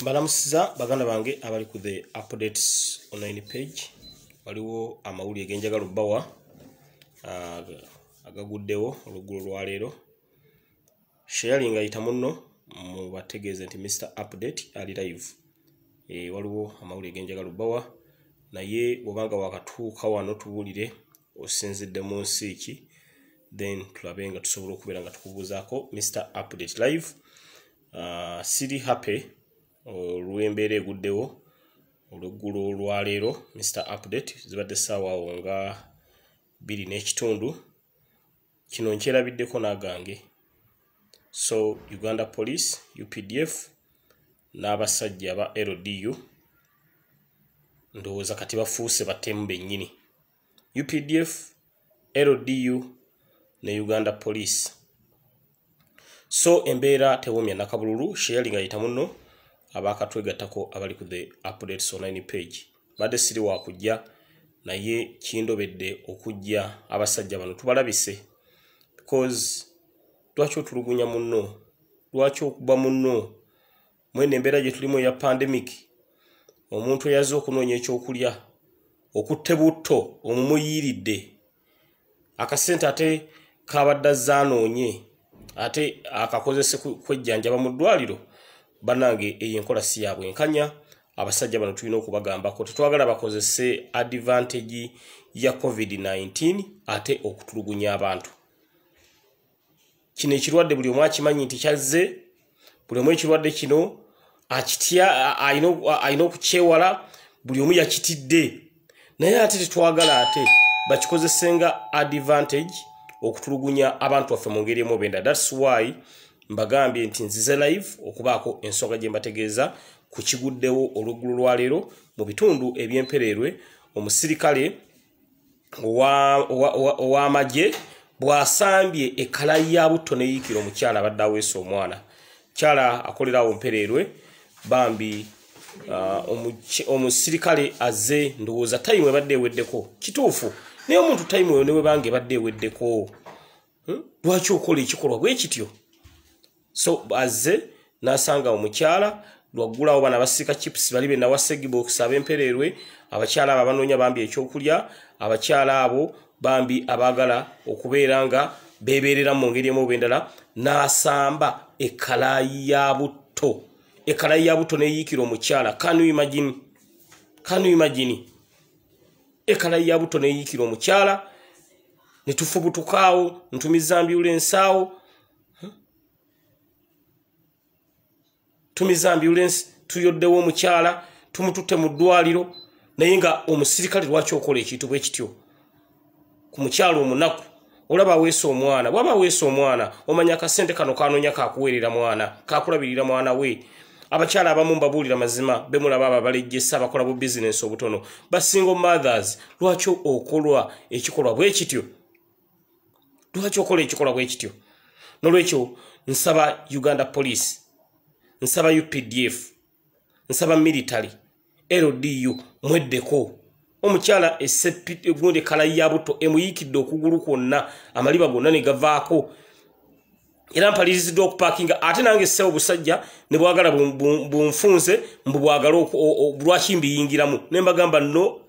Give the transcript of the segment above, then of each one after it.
Mbalamusiza baganda bange abali ku The Updates Online page. Waliwo amawulire genjagala obbawa agaguddewo oluggulo lwaleero. Sharing ayita munno mubategeeze nti Mr Update ali live. Waliwo amawulire genjagala obbawa, naye bw'obanga wakatuuka wano tubuulire osinzidde mu nsi ki, then tulabe nga tusobola okubeera nga tukubuuzaako. Mr Update live. Siri happy olw'embeera eguddewo olweggulo olwaleero. Mr Update, zibadde ssaawa awo nga 2:15. Kino nkyerabiddeko n'agange. So Uganda Police, UPDF n'abasajja aba LDU ndowooza kati bafuuse batemu bennyini. UPDF, LDU ne Uganda Police. So embeera tewomya nakabululu. Sharing ayita munno abakatwegattako abali ku The Updates Online page. Badde siri wakujja, naye kindobedde okujja. Abasajja bano tubalabise, because lwaki otulugunya munno? Lwaki okuba munno mwene embeera gye tulimu eya pandemic? Omuntu eyazze okunoonya ekyokulya okutte butto omumuyiiridde akasente, ate kabadde azze anoonye ate akakozese kwejjanjaba mu ddwaliro. Bannange, eyo enkola si ya bwenkanya. Abasajja bano tulina okubagambako. Tetwagala bakozese advantage ya COVID-19 ate okutulugunya abantu. Kino ekirwadde buli omu akimanyi nti kyazze, buli omu ekirwadde kino akitya, alina okukyewala, buli omu yakitidde, naye ate tetwagala ate bakikozese nga advantage okutulugunya abantu baffe mu ngeri emu oba endala. That's why mbagambye nti nzize live okubaako ensonga gye mbategeeza ku kiguddewo olweggulo lwaleero mu bitundu ebyempereerwe. Omusirikale ow'amagye bw'asambye ekkalayi ya butto neyiikira omukyala abadde aweesa omwana. Mukyala akolera awo Mpereerwe bambi. Omusirikale azze, ndowooza time ebadde eweddeko. Kituufu, naye omuntu time eyo newebanga ebadde eweddeko, Lwaki okola ekikolwa bwe kityo? So azze n'asanga omukyala lwaggulawo bana basiika chips bali be nawa Segibox ab'empereerwe, abakyala abo abanoonya bambi ekyokulya, abakyala abo bambi abaagala okubeera nga beebeerera mu ngeri emu oba endala. N'asamba ekkalaayi ya butto, ekkalaayi ya butto neeyiikira omukyala. Can you imagine? Can you imagine? Ekkalaayi ya butto neeyiikira omukyala, ne tufubutukaawo, ntumiza ambulance awo, Tumiza ambulance, tuyoddewo omukyala, tumututte mu ddwaliro. Naye nga omusirikale, lwaki okola ekintu bwe kityo ku mukyala omunaku? Olaba aweesa omwana, bwaba aweesa omwana, omanya akasente kano kanoonya kakuweerera mwana, kakulabirira mwana we. Abakyala abamu, mbabuulira mazima, bemulaba abo abalejjesa, abakola bu bizinensi obutono, ba single mothers, lwaki okolwa ekikolwa bwe kityo? Lwaki okola ekikolwa bwe kityo? Nolwekyo nsaba Uganda Police, nsaba UPDF, nsaba military, LDU, mweddeko. Omukyala gundi ekalayi ya butto emuyiikidde okugulu kwonna, amaliba gonna ne gavaako, era mpaliriziddwa okupaakinga. Ate nange ssebo obusajja ne bwagala bunfunze mbu bwagala lwaki mbiyingiramu, ne mbagamba, "No,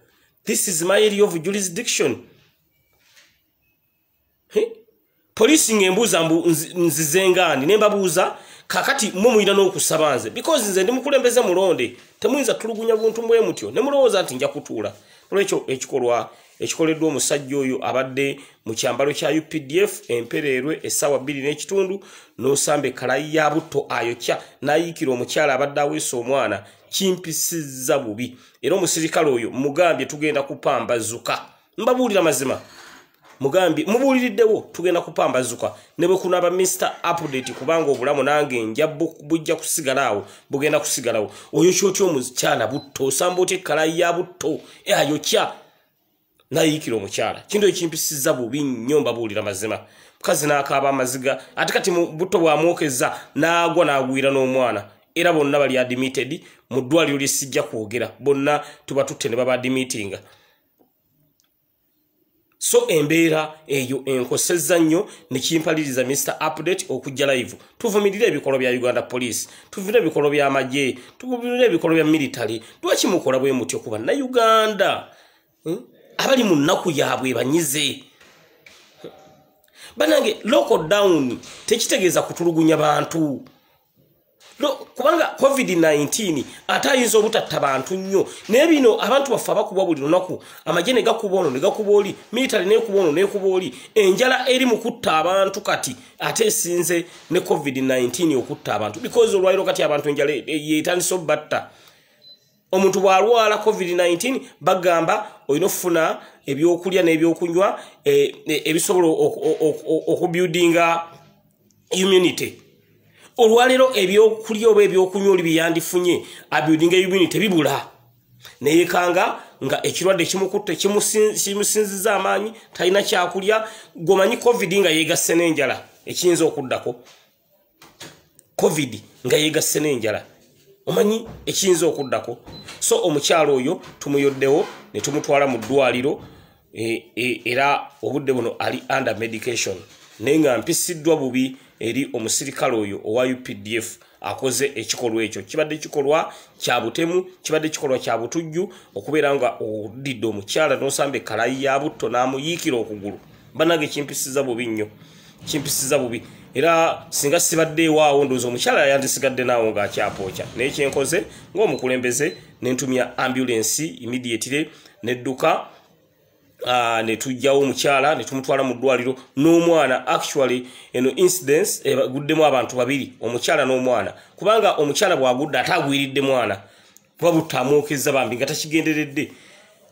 this is my area of jurisdiction." Poliisi ng'embuuza mbu nzizengaani, ne mbabuuza, kakati mwe muyina n'okusaba nze, because nze ndi mukulembeze mulonde. Temuyinza tulugunya buntu bwe mutyo ne mulowooza nti nja kutuula. Olwekyo ekikolwa ekikoleddwa omusajja oyo abadde mu kyambalo kya UPDF empereerwe essaawa 2:15 n'osamba ekkalayi ya butto ayokya n'ayiikira omukyala abadde aweesa omwana, kimpisizza bubi. Era omusirikale oyo mugambye tugenda kupambazuka. Mbabuulira mazima, mugambye, mubuuliriddewo, tugenda kupambazuka ne bwe kunaaba Mr Update, kubanga obulamu nange nja bujja kusigala awo, bugenda kusigalawo. Oyo kyotya omukyala butto? Osamba otya ekkalayi ya butto ayokya nayiikira omukyala? Kintu ekimpisiza bubi nnyo, mbabuulira mazima. Mukazi n'akaaba amaziga, ate kati mu butto bwamwokeza n'agwa n'agwira n'omwana. Era bonna bali admitted mu ddwaliro lyesijja kwogera. Bonna tubatutte ne baba admittinga. So embeera eyo enkosezza nnyo nekimpaliriza Mr Update okujja live. Tuvumirire ebikolwa bya Uganda Police, tuvumirire ebikolwa by'amagye, tuvumirire ebikolwa bya military. Lwaki mukola bwe mutyo ku Bannayuganda abali mu nnaku yaabwe banyize? Banange, lockdown tekitegeeza kutulugunya bantu. Kubanga COVID-19 ate ayinza obutatta bantu nnyo, naye bino abantu baffe abakubwa buli lunaku, amagye ne gakuba ono ne gakuba oli, military nekuba ono nekuba oli, enjala eri mu kutta abantu kati ate esinze ne COVID-19 okutta abantu, because olwaliro kati abantu enjala yetandise obbatta. Omuntu bw'alwala COVID-19 bagamba olina okufuna ebyokulya n'ebyokunywa ebisobola okubuildinga immunity. Olwaleero ebyokulya oba ebyokunywa oli byeyandifunye abuildinga immunity bibula, neyekanga nga ekirwadde kimukutte kimusinziza amaanyi, talina kyakulya. Gomanyi COVID nga yeegasse n'enjala, ekiyinza okuddako COVID nga yeegasse n'enjala, omanyi ekiyinza okuddako. So omukyalo oyo tumuyoddewo ne tumutwala mu ddwaliro, era obudde buno ali under medication, naye nga mpisiddwa bubi eri omusirikale oyo owa UPDF akoze ekikolwa ekyo. Kibadde kikolwa kya butemu, kibadde kikolwa kya butujju okubeera nga odidde omukyala n'osamba ekkalayi ya butto n'amuyiikira okugulu. Bannange, kimpisiza bubi nnyo, kimpisiza bubi. Era singa sibadde ewaawo ndowooza omukyala yandisigadde naawo ng'akyapooca, naye kyenkoze ng'omukulembeze ne ntumya ambulance immediately nedduka, ne tujjawo omukyala ne tumutwala mu ddwaliro n'omwana. Actually eno incidence eguddemu abantu babiri, omukyala n'omwana, kubanga omukyala bw'agudde ate agwiridde mwana, kuba butta amwokezza bambi nga takigenderedde,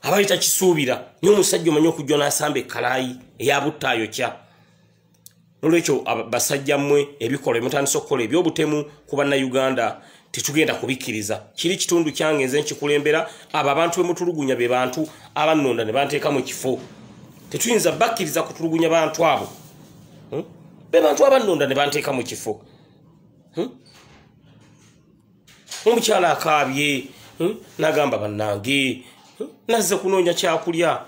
abali takisuubira. Naye omusajja omanyi okujja n'asamba ekkalaayi eya butta ayokya. Nolwekyo basajja mmwe, ebikolwa emutandise okukola ebyobutemu ku Bannayuganda tetugenda kubikkiriza. Kiri kitundu kyange, nze nkikulembera. Abo abantu bemutulugunya be bantu abannonda ne banteeka mu kifo. Tetuyinza bakkiriza kutulugunya bantu abo. Be bantu abannonda ne banteeka mu kifo. Omukyala akaabye, Nagamba bannange, Nazze kunoonya kyakulya.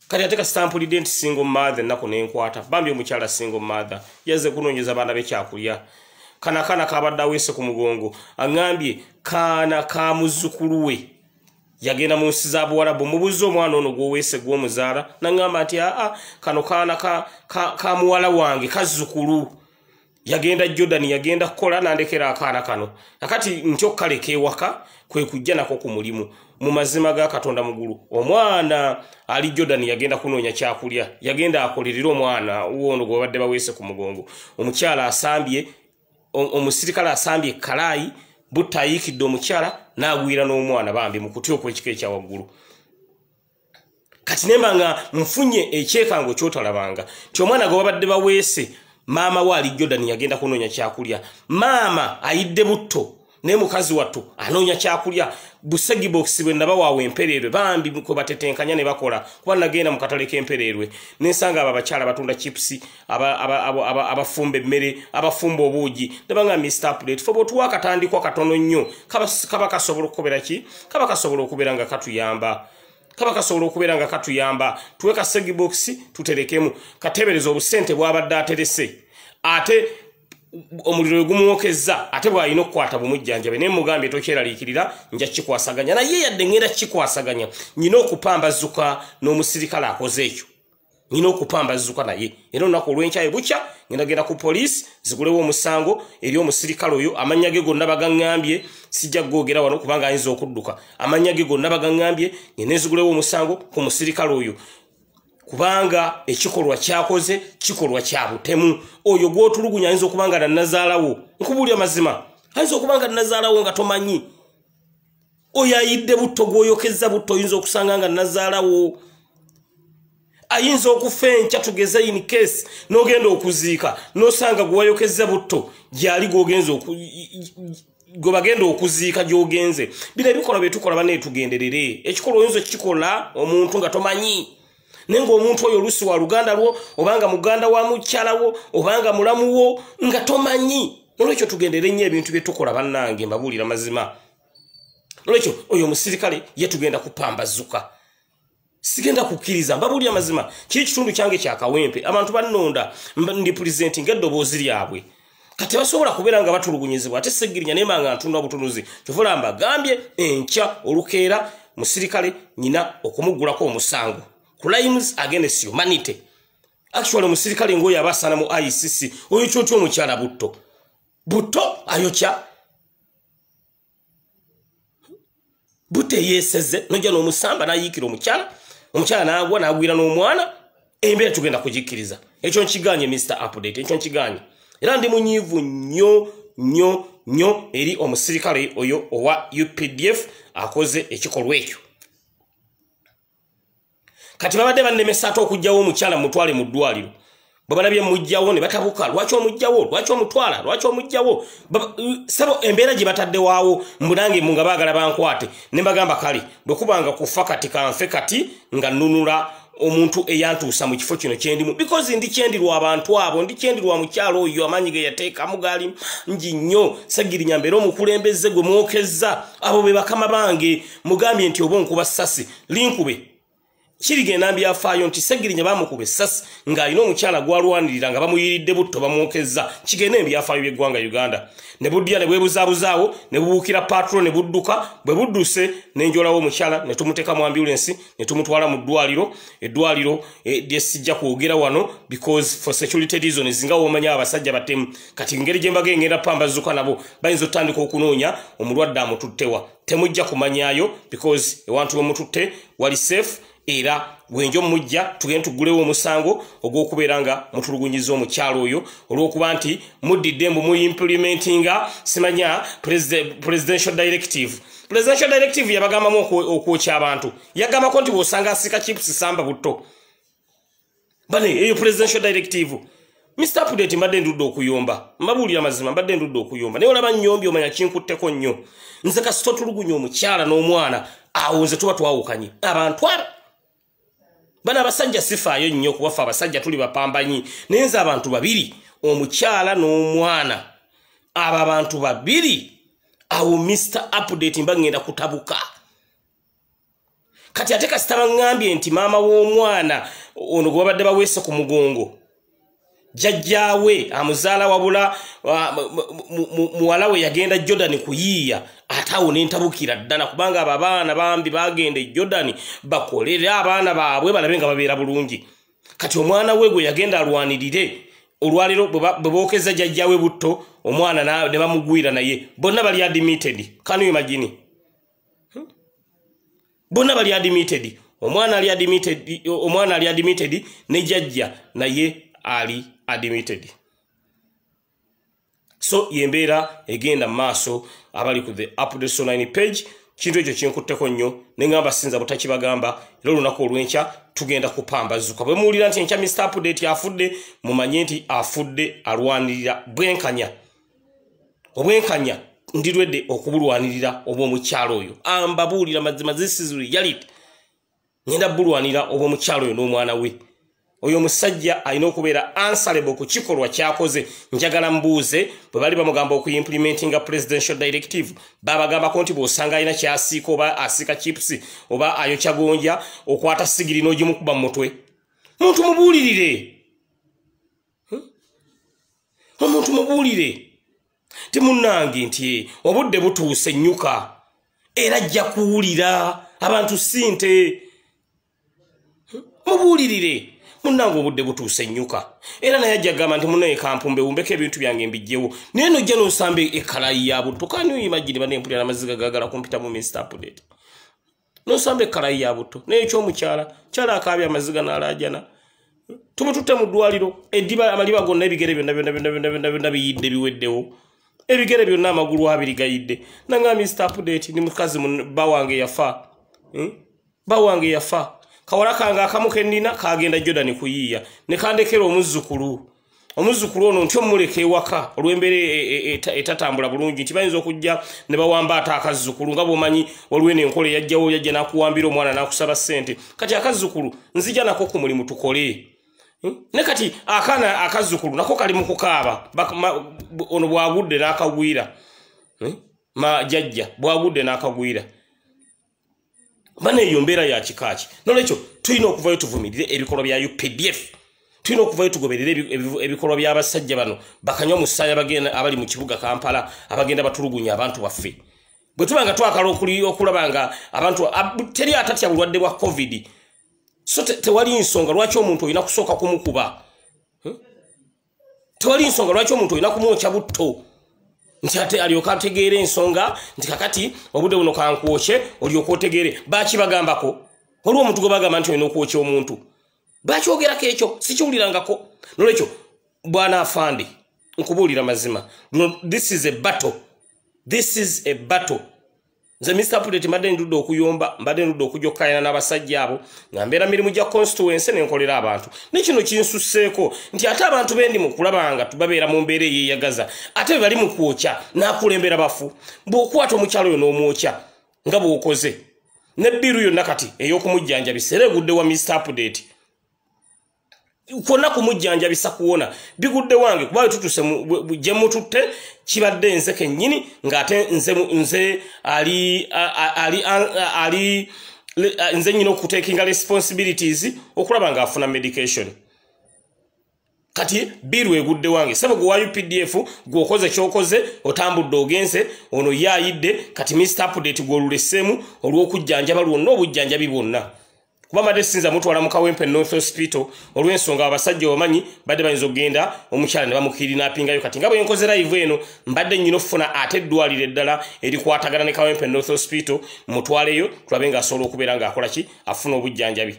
Kati ate kasita mpulidde nti single mother, ennaku nenkwata. Bambi omukyala single mother yazze kunoonyeza baana be kyakulya. Kana kaana kabadde aweese ku mugongo, aŋŋambye kaana ka muzzukulu we, yagenda mu nsi za Buwarabu. Mubuuze omwana ono gw'oweese gw'omuzaala, naŋŋamba nti aa, kano kaana ka muwala wange, kazzukulu, yagenda Jordan, yagenda kukola nandekera akaana kano, akati nti okkaleka ewaka kwe kujja nako ku mulimu. Mu mazima ga Katonda mugulu, omwana ali Jordan yagenda kunoonya kyakulya, yagenda akolerera omwana wono gwe babadde baweese ku mugongo. Omukyala asambye, omusirikale asambye ekkalaayi, butta ayiikidde omukyala n'agwira n'omwana bambi mu kutya okw'ekika ekyawaggulu. Kati nemba nga nfunye ekyekango kyotalabanga nti omwana gwe babadde baweese, maama we ali Jordan yagenda kunoonya kyakulya, maama ayidde butto naye mukazi wattu anoonya kyakulya. Busegibokisi bwe nabawaawo empereerwe bambi kwe batetenkanya ne bakola, kuba nagenda mu katale k'empereerwe nensanga abo abakyala batunda chipusi, abafumba emmere, abafumba obuugi, ne banga Mr Update, fe bw'otuwa akatandikwa katono nnyo kaba kasobola okukobera ki, kaba kasobola okubeera nga katuyamba, kaba kasobola okubeera nga katuyamba, tuwe ka segibokisi tuterekemu. Kateebereza obusente bw'abadde aterese, ate omuliro gumwokezza, ate bw'alina okukwata bumujjanjabe. Naye mugambye tokyeraliikirira, nja kikwasaganya. Naye yadde ŋŋenda kikwasaganya, nyina okupambazuka n'omusirikale akoze ekyo, nyina okupambazuka naye. Era olunaku olw'enkyayi bukya ngenda genda ku poliisi zigulewo omusango eri omusirikale oyo. Amannya ge gonna bagaŋŋambye, sijja googera wano kubanga ayinza okudduka. Amannya ge gonna bagaŋŋambye, ngende nzigulewo omusango ku musirikale oyo, kubanga ekikolwa kyakoze kikolwa kya butemu. Oyo gw'otulugunya ayinza okuba nga nannazaalawo, nkubuulya mazima, ayinza okuba nga nannazaalawo nga tomanyi. Oyo ayidde butto gw'oyokezza butto oyinza okusanga nga nazaalawo, ayinza okufa enkya, tugeze in case n'ogenda okuziika n'osanga gwe wayokezza butto gyali gw'ogenza gwe bagenda okuziika gy'ogenze. Bino ebikolwa bye tukola bannaye tugenderere. Ekikolwa oyinza okukikola omuntu nga tomanyi, naye ng'omuntu oyo oluusi wa luganda lwo, obanga muganda wa mukyala wo, obanga mulamu wo, nga tomanyi. Nolwekyo tugendere nnyo ebintu bye tukola bannange, mbabuulira mazima. Nolwekyo oyo omusirikale ye tugenda kupambazuka. Sigenda kukkiriza, mbabuulira mazima, kiri kitundu kyange kya Kawempe, abantu bannonda ndi presenting eddoboozi lyabwe. Kati basobola kubeera nga batulugunyizibwa, ate Ssegirinya nemba nga ntunda butunuzi. Kyova mbagambye enkya olukeera musirikale nyina okumuggulako omusango crimes against humanity. Actually omusirikale ng'oyo aba asaana mu ICC. Oyo kyotya omukyala butto butto ayokya butto eyeeseze, nojja n'omusamba n'ayiikira omukyala, omukyala n'agwa n'agwira n'omwana. Embeera tugenda kugikkiriza. Ekyo nkiganye Mr Update, ekyo nkiganye. Era ndi munyiivu nnyo nnyo nnyo eri omusirikale oyo owa UPDF akoze ekikolwa ekyo. Kati babadde bannemesa ate okuggyawo omukyala mutwale mu ddwaliro. Bwe balabye mujjawo ne batabuka, lwaki omujjawo, lwaki omutwala, lwaki omujjawo? Sebo embeera gye batadde waawo mbunange nga baagala bankwate. Ne mbagamba kale bwe kubanga kufa kati kanfe kati nga nnunula omuntu eyantuusa mu kifo kino kyendimu, because ndi kyendirwa abantu abo, ndi kyendirwa mukyalo oyo amaanyi ge yateekamu gaali ngi nnyo. Ssegirinya mbeera omukulembeze gwe mwokezza, abo be bakama bange. Mugambye nti oba onkuba ssasi linkube, kirigenda mbyafaayo nti Ssegirinya bamukuba essasi ng'alina omukyala gw'alwanirira nga bamuyiridde butto bamwokezza. Kigende ebyafaayo by'eggwanga Uganda. Ne buddya ne bwebuzaabuzaawo ne bubuukira patrol ne budduka. Bwe budduse ne njolawo omukyala ne tumuteeka mu ambulance ne tumutwala mu ddwaliro, eddwaliro lye sijja kwogera wano because for security reasons, nga womanya abasajja batemu. Kati ngeri gye mbaga engenda pambazuka nabo bayinza otandika okunoonya omulwadde amututtewa, temujja kumanyayo because ewantu we mututte wali safe. Era bwenjo mujja tugende tugulewo omusango ogw'okubeera nga mutulugunyiza omukyalo oyo olw'okuba nti muddidde mbu muimplementinga simanya presidential directive. Presidential directive yabagambamu okwokya abantu, yagambako nti bw'osanga asika chips samba butto. Bane eyo presidential directive. Mr Update mbadde ndudde okuyomba, mbabuulira mazima, mbadde ndudde okuyomba, naye olaba nnyombi omanya kinkutteko nnyo. Nze kasita otulugunya omukyala n'omwana awo nze tuba twawukanye. Abantu abo bana abasajja sifaayo nnyo kubafa, abasajja tuli bapambanyi, naye nze abantu babiri, omukyala n'omwana, abo abantu babiri awo Mr Update mba ngenda kutabuka. Kati ate kasita baŋŋambye nti maama w'omwana ono gwe babadde baweese ku mugongo, jjajjaawe amuzaala wabula muwala we yagenda Jordan kuyiiya, ate awo ne ntabukira ddala, kubanga abo abaana bambi bagenda e Jordan bakolere abaana baabwe balabe nga babeera bulungi. Kati omwana we gwe yagenda alwanirire, olwaliro bwe bookeza jjajjaawe butto, omwana ne bamugwira naye, bonna bali admitted. Can you imagine? Bonna bali admitted, omwana ali admitted, omwana ali admitted ne jjajja naye ali admitted. So yembeera egenda maaso. Abali ku the Update Online page, kintu ekyo kinkutteko nnyo ne ngamba sinza butakibagamba. Era olunaku olw'enkya tugenda kupambazuka. Bwe muwulira nti enkya Mr Update afudde, mumanye nti afudde alwanirira bwenkanya. Obwenkanya ndirwedde okubulwanirira obw'omukyalo oyo. Ambabuulira mazima, this is reality. Ngenda bulwanira obw'omukyalo oyo n'omwana we. Oyo omusajja alina okubeera answerable ku kikolwa ky'akoze. Njagala mbuuze, bwe bali bamugamba okuimplementinga presidential directive, babagambako nti bw'osanga alina ky'asiika oba asiika chips oba ayokya gonja, okwata sigiri n'ogimukuba mu mutwe. Muntu mubuulirire, omuntu mubuulire ti munnange nti obudde butuuse nnyuka, era ajja kuwulira. Abantu sinte mubuulirire munnange obudde butuuse nnyuka, era naye ajja kugamba nti munnaye kampumbe wumbeko ebintu byange mbijjewo. Naye nojja n'osamba ekkalayi ya butto, can you imagine? Bane mpulira n'amaziga gaagala kumpitamu. Mr Update n'osamba ekkalayi ya butto, naye ekyomukyala kyala akaabya amaziga n'alaajana. Tumututte mu ddwaliro, eddiba amaliba gonna, ebigere byonna byonna byonna byonna byonna byonna biyidde, biweddewo ebigere byonna, amagulu abiri gayidde. Nanga Mr Update ni mukazi bba wange yafa, Bba wange yafa, kawala kange akamu kennina kagenda Jordan kuyiiya ne kandekera omuzzukulu. Omuzzukulu ono ntyo mmuleka ewaka olw'embeera etatambula bulungi, nti bayinza okujja ne bawamba ate akazzukulu. Nga bw'omanyi waliwo eno enkola eyajjawo, yajja n'akuwambira omwana n'akusaba ssente. Kati akazzukulu nzija nako ku mulimu tukole, Ne kati akaana akazzukulu nako kali mu kukaaba, ono bw'agudde n'akagwira, Ma jjajja bw'agudde n'akagwira. Bana eyo mbeera ya kika ki? Nolwekyo Tulina okuvayo tuvumirire ebikolwa bya UPDF. Tulina okuvayo tugoberere ebikolwa by'abasajja bano bakanywa musaayi abagenda abali mu kibuga Kampala, abagenda batulugunya abantu baffe. Bwe tuba nga twakala okulaba nga abantu teri atatya bulwadde bwa COVID, so tewali nsonga lwaki omuntu olina kusooka kumukuba. Tewali nsonga lwaki omuntu olina kumwokya butto nti ate alyoka ategeere ensonga nti kakati obudde buno kankwokye olyoka otegeere. Bakibagambako waliwo omuntu gwe bagamba nti olina okwokya omuntu, bakyogerako ekyo sikiwulirangako. Nolwekyo bwana afande, nkubuulira mazima, this is a battle, this is a battle. Nze Mr. Update mbadde ndudde okuyomba, mbadde ndudde okujja okukayana n'abasajja abo nga mbeera mirimu gya constituency nenkolera abantu. Ne kino kinsusseeko nti ate abantu bendi mu kulaba nga babeera mu mbeera eyeeyagaza, ate be bali mu kwokya n'akulembera bafu. Bw'okwata omukyalo oyo n'omwokya nga bw'okoze ne bbiru yonna kati ey'okumujjanjabisa era egudde wa Mr. Update. Kwonna kumujjanjabisa kuwona bigudde wange, kuba tutuse gye mututte kibadde nze kennyini ng'ate nze ali ali ali nze nnyina okutekinga responsibilities okulaba ng'afuna medication. Kati biru egudde wange. Sebo gwe wa UPDF gw'okoze ky'okoze, otambudde ogenze, ono ye ayidde. Kati Mr. Update gw'oluleseemu olw'okujjanjaba lwonna obujjanjabi bwonna, kuba mbadde sinza mutwala mu Kawempe North Hospital olw'ensonga abasajja obamanyi badde bayinza okugenda omukyala ne bamukirinapingayo. Kati nga bwe nkoze live eno, mbadde nnyina okufuna ate eddwaliro eddala erikwatagana ne Kawempe North Hospital, mutwaleyo tulabe ng'asobola okubeera ng'akola ki, afuna obujjanjabi.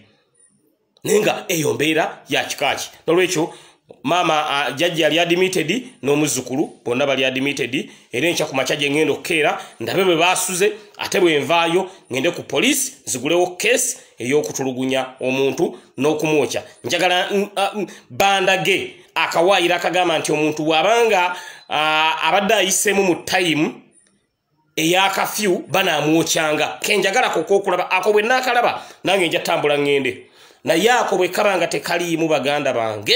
Naye nga eyo mbeera ya kikaaki. Nolwekyo maama jjajja yali admitted n'omuzzukulu bonna bali admitted, era enkya ku makya gye ŋŋenda okukeera ndabe bwe baasuze, ate bwe nvaayo ŋŋende ku poliisi nzigulewo keesi ey'okutulugunya omuntu n'okumwokya. Njagala bandage akawaayiro akagamba nti omuntu bw'abanga abadde ayiseemu mu tayimu eya kafyu banaamwokyanga. Kenjagala kokookulaba ako, bwe naakalaba nange nja ttambula ŋŋende. Naye ako bwe kaba nga tekaliimu, baganda bange,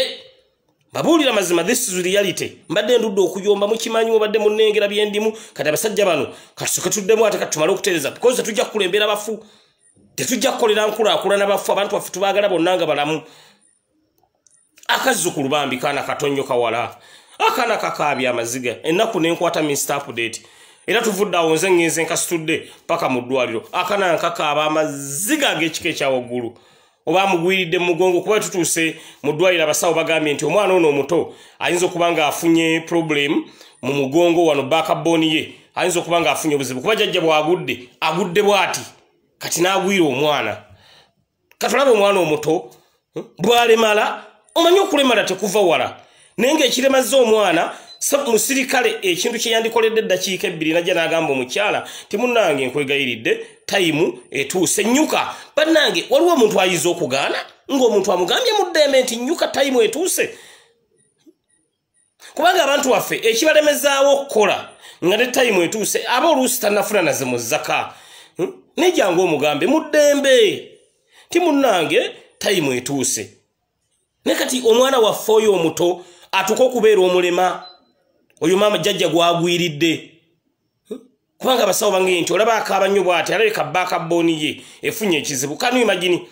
babuulira mazima, this is reality. Mbadde ndudde okuyomba, mukimanyi, mubadde munnengera byendimu. Kati abasajja bano katusooke tuddemu ate katumale okutereeza, because tetujja kukulembera bafu, tetujja kukolera nkulaakulana bafu. Abantu baffe tubaagala bonna nga balamu. Akazzukulu bambi kaana katonyo kawala, akaana kakaabya amaziga ennaku nenkwata Mr. Update, era tuvudde awo nze ŋŋenze nkasitudde paka mu ddwaliro. Akaana nkakaaba amaziga ag'ekika ekyawaggulu oba amugwiridde mu mugongo, kuba tutuuse mu ddwaliro abasawo bagambye nti omwana ono omuto ayinza okuba ng'afunye problem mu mugongo wano, backbone ye ayinza okuba ng'afunye obuzibu, kuba jjajja bw'agudde agudde bw'ati kati n'agwira omwana. Katulabe omwana omuto bw'alemala. Omanyi okulemala tekuva wala, naye ng'ekiremazza omwana musirikale ekintu kye yandikoledde eddakiika 2 najja n'agamba omukyala ti munnange nkwegayiridde, tayimu etuuse, nnyuka. Bannange, waliwo omuntu ayinza okugaana ng'omuntu amugambye mu ddembe nti nnyuka, tayimu etuuse? Kubanga abantu baffe ekibalemezaawo okukola nga ne tayimu etuuse, aba oluusi tannafuna naze mu zaka, nejjangu omugambe mu ddembe ti munnange, tayimu etuuse. Ne kati omwana waffe oyo omuto atuuka okubeera omulema, oyo maama jjajja gwagwiridde, kubanga abasawo bange nti olaba akaaba nnyo bw'ati, alabika backbone ye efunye ekizibu. Kanu imagine,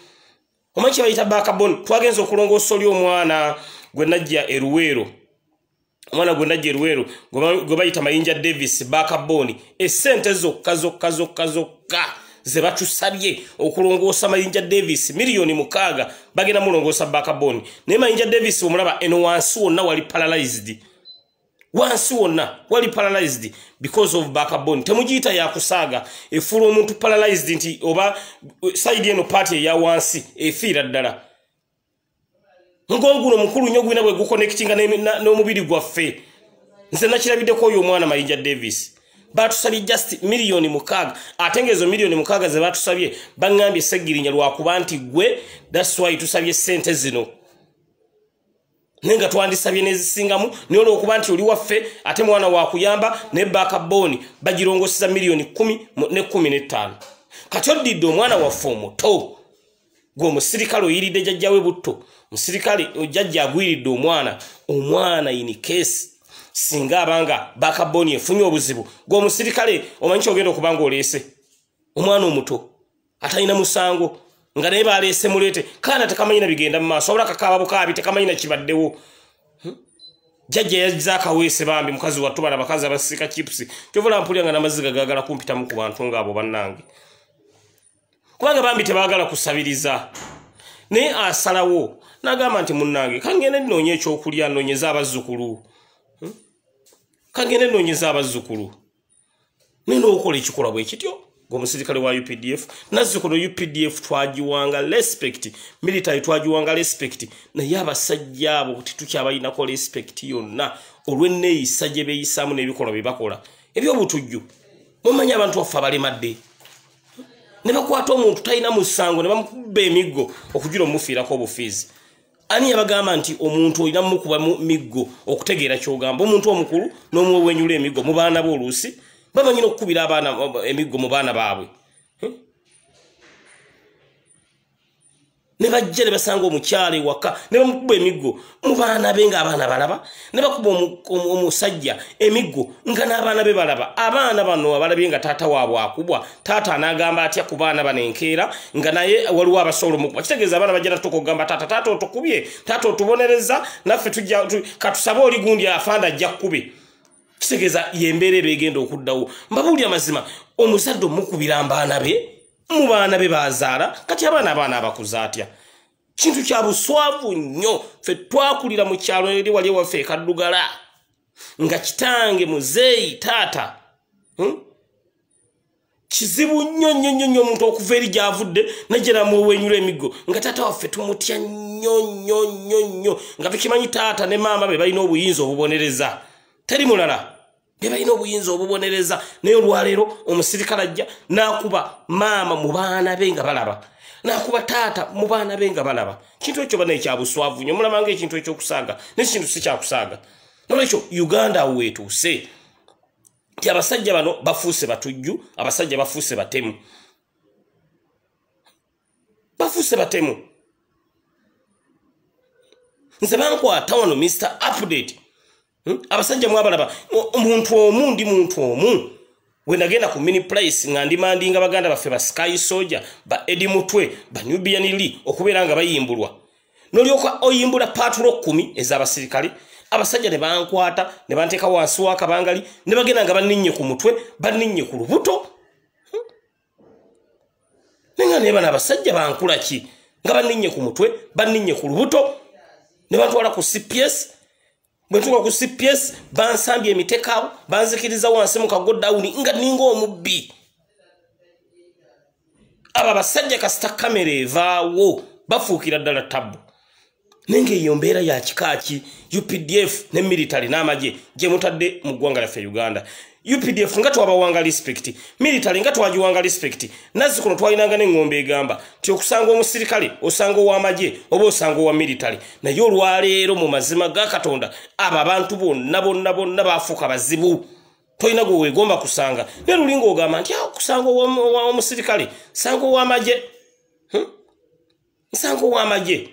omanyi kye bayita backbone? Twagenza okulongoosa oli omwana gwe najja eruweero, omwana gwe najja eruweero gwe bayita Mayinja Davis, backbone essente zokka zokka zokka zokka ze batusabye okulongoosa Mayinja Davis 6 miliyoni, bagenda mulongoosa backbone. Naye Mayinja Davis omulaba eno wansi wonna wali paralyzed, wansi wonna wali paralyzed because of backbone. Temugiyita yakusaaga, efuula omuntu paralyzed nti oba side eno part eya wansi efiira ddala. Mugongo guno mukulu nnyo, gwina bwe guconnectinga n'omubiri gwaffe. Nze nakirabiddeko oyo omwana Mayinja Davis batusabye just 6 miliyoni, ate ngaezo 6 miliyoni ze batusabye baŋŋambye, Seggirinya, lwakuba nti gwe, that's why tusabye sente zino, naye nga twandisabye n'ezisingamu, naye olwokuba nti oli waffe ate mwana wakuyamba. Naye backbone bagirongoseza 10 miliyoni ne 15. Kati oddidde omwana waffe omuto, gwe omusirikale oyiridde jjajjawe butto, musirikale jjajja agwiridde omwana. Omwana in case singa abanga backbone efunye obuzibu, gwe omusirikale omanyi kyogenda okuba nga oleese omwana omuto atalina musango. Nga naye baleese muleete kaana tekamanyi na bigenda mu maaso, wabula kakaaba bukaabi tekamanyi na kibaddewo. Jjajja yazza akaweese bambi mukazi wattu, bano abakazi abasiika chipusi. Kyova mpulira nga n'amaziga gaagala kumpitamu ku bantu ng'abo bannange, kubanga bambi tebaagala kusabiriza. Naye asalawo n'agamba nti munnange kangende nnoonye ekyokulya, nnoonyeze abazzukulu, kangende nnoonyeze abazzukulu. Naye n'okola ekikolwa bwe kityo ng'omusirikale wa UPDF. Nazzikuno UPDF twagiwanga respect, military twagiwanga respect, naye abasajja abo tetukyabalinako respect yonna olw'enneeyisa gye beeyisaamu n'ebikolwa bye bakola eby'obutujju. Mumanyi abantu baffe abalemadde ne bakwata omuntu talina musango ne bamukuba emiggo okugira omufiirako obufiizi. Ani yabagamba nti omuntu olina mukuba miggo okutegeera ky'ogamba? Omuntu omukulu n'omuwenyula emiggo mu baana be, oluusi bamanyi n'okukubira abaana emiggo mu baana baabwe. Ne bajja ne basanga omukyala ewaka ne bamukuba emiggo mu baana be ng'abaana balaba, ne bakuba omusajja emiggo nga n'abaana be balaba. Abaana bano abalabye nga taata waabwe akubwa, taata anaagamba atya ku baana bano enkeera nga naye waliwo abasobola omukuba? Kitegeeza abaana bajja natuuka okugamba taata, taata otukubye, taata otubonereza, naffe tujja katusabe oli gundi afanda ajja kkube. Kitegeeza y'embeera eba egenda okuddawo. Mbabuulira amazima, omuzadde omukubira mbaana be, mu baana be bazaala, kati abaana abakuza atya? Kintu kya buswavu nnyo. Ffe twakulira mu kyalo eri wali ewaffe e Kaddugala, nga kitange muzeeyi taata. Kizibu nnyo nnyo nnyo nnyo omuntu okuva eri gy'avudde najja namuwenyula emiggo, nga taata waffe tumutya nnyo nnyo nnyo nnyo, nga tukimanyi taata ne maama be balina obuyinza obubonereza, teri mulala, be balina obuyinza obubonereza. Naye olwaleero omusirikale ajja n'akuba maama mu baana be nga balaba, n'akuba taata mu baana be nga balaba. Kintu ekyo bana ekya buswavu nnyo, mulabanga ekintu ekyokusaaga, naye kintu si kyakusaaga. Nolwekyo Uganda awo weetuuse nti abasajja bano bafuuse batujju, abasajja bafuuse batemu, bafuuse batemu. Nze bankwata wano Mr Update. Abasajja mwabalaba, omuntu omu ndi muntu omu. We nagenda ku mini place nga ndimandinga baganda baffe ba Sky Soldier, ba Eddie Mutwe, ba Nubian Lee okubeera nga bayimbulwa. Nolyoka oyimbula patrol 10 ez'abasirikale, abasajja ne bankwata ne banteeka wansi w'akabangali ne bagenda nga banninnye ku mutwe, banninnye ku lubuto. Nenga ne bano abasajja bankula ki nga banninnye ku mutwe, banninnye ku lubuto, ne bantwala ku CPS. Bwe ntuuka ku CPS bansambye emiteka, banzikiriza wansi mu kagodawuni nga ninga omubbi. Abo abasajja kasita kamera evaawo bafuukira ddala tabbu. Naye ng'eyo mbeera ya kika ki UPDF ne military n'amagye gye mutadde mu ggwanga lyaffe Uganda? UPDF nga twabawanga respect, military nga twagiwanga respect. Nazzikuno twalinanga n'eŋŋombe egamba nti okusanga omusirikale osanga ow'amagye oba osanga owa military. Naye olwaleero mu mazima ga Katonda abo abantu bonna bonna bonna baafuuka bazibu. Tolina gwe weegomba kusanga. Naye luli ng'ogamba nti okusanga omusirikale sanga ow'amagye, nsanga ow'amagye.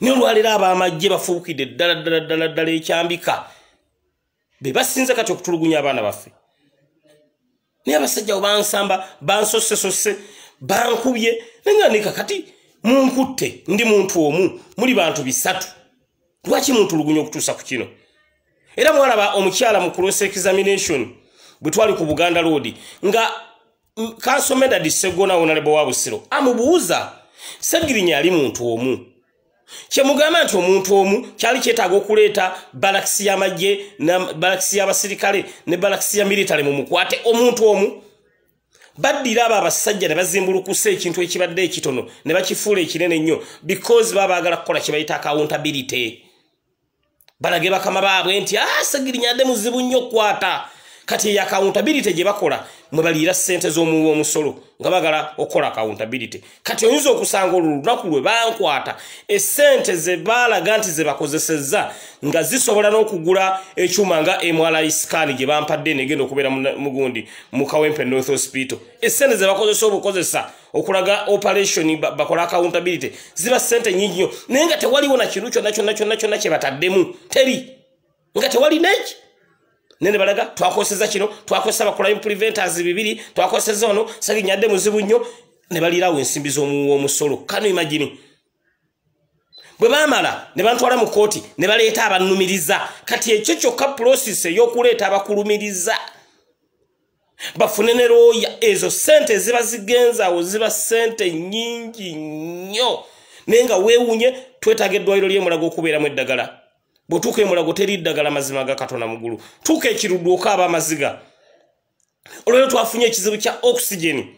Naye olwaleero ab'amagye bafuukidde ddala ddala ddala ddala ekyambika, be basinze kati okutulugunya abaana baffe. Naye abasajja bansamba, bansosesose, bankubye, naye nga nika kati munkutte, ndi muntu omu, muli bantu 3. Lwaki muntulugunya okutuusa ku kino? Era mwalaba omukyala mu cross examination bwe twali ku Buganda Road nga Council Medard Ssegona Honorable wa Busiro amubuuza, Ssegirinya ali muntu omu. Kyemugamba nti omuntu omu kyali kyetaaga okuleeta balakisi y'amagye, balakisi y'abasirikale ne balakisi ya military mu mukwate omuntu omu. Baddira abo abasajja ne bazimbulukusa ekintu ekibadde ekitono ne bakifuula ekinene ennyo, because baba baagala kukola kye bayita accountability. Balage bakama baabwe nti Ssegirinya adde muzibu nnyo okukwata. Kati eyo accountability gye bakola mwe baliira ssente z'omuwi w'omusolo nga baagala okukola accountability. Kati oyinza okusanga olwo lunaku lwe bankwata essente ze baalaga nti ze bakozesezza nga zisobola n'okugula ekyuma nga MRI scan gye bampadde negenda okubeera mugundi mu Kawempe North Hospital. Essente ze bakozesa obukozesa okulaga operation bakola accountability ziba ssente nnyingi nnyo, naye nga tewaliwo na kintu kyonna kyonna kyonna kyonna kye bataddemu, teri, nga tewali neki. Nene balaga twakoseza kino, twakozesa ba crime preventers 2, twakozesa ono Ssegirinya adde muzibu nnyo. Ne balirawo ensimbi z'omuwa omusolo. Kano imagine. Bwe baamala ne bantwala mu kooti ne baleeta abannumiriza. Kati ekyo kyokka process ey'okuleeta abakulumiriza bafune ne looya, ezo ssente ziba zigenza awo ziba ssente nnyingi nnyo. Naye nga weewuunye, twetaaga eddwaliro ly'e Mulago okubeeramu eddagala. Bw'otuuka e Mulago teri ddagala, mazima ga Katonda mugulu. Tuuka ekiruddu okaaba amaziga. Olwero twafunye ekizibu kya oxygen.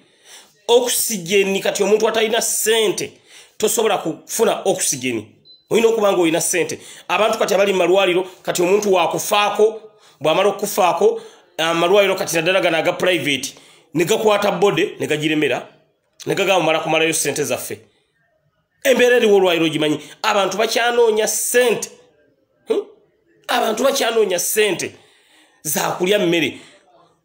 Oxygen kati omuntu atalina ssente tosobola kufuna oxygen, olina okuba nga olina ssente. Abantu kati abali mu malwaliro, kati omuntu wakufaako, bw'amala okufaako amalwaliro kati naddala gano aga private ne gakwata body ne gagiremera ne gagamba mala kumalayo ssente zaffe. Embeera eriwo olwaliro gimanyi, abantu bakyanoonya ssente. Abantu bakyanoonya ssente zakulya mmere,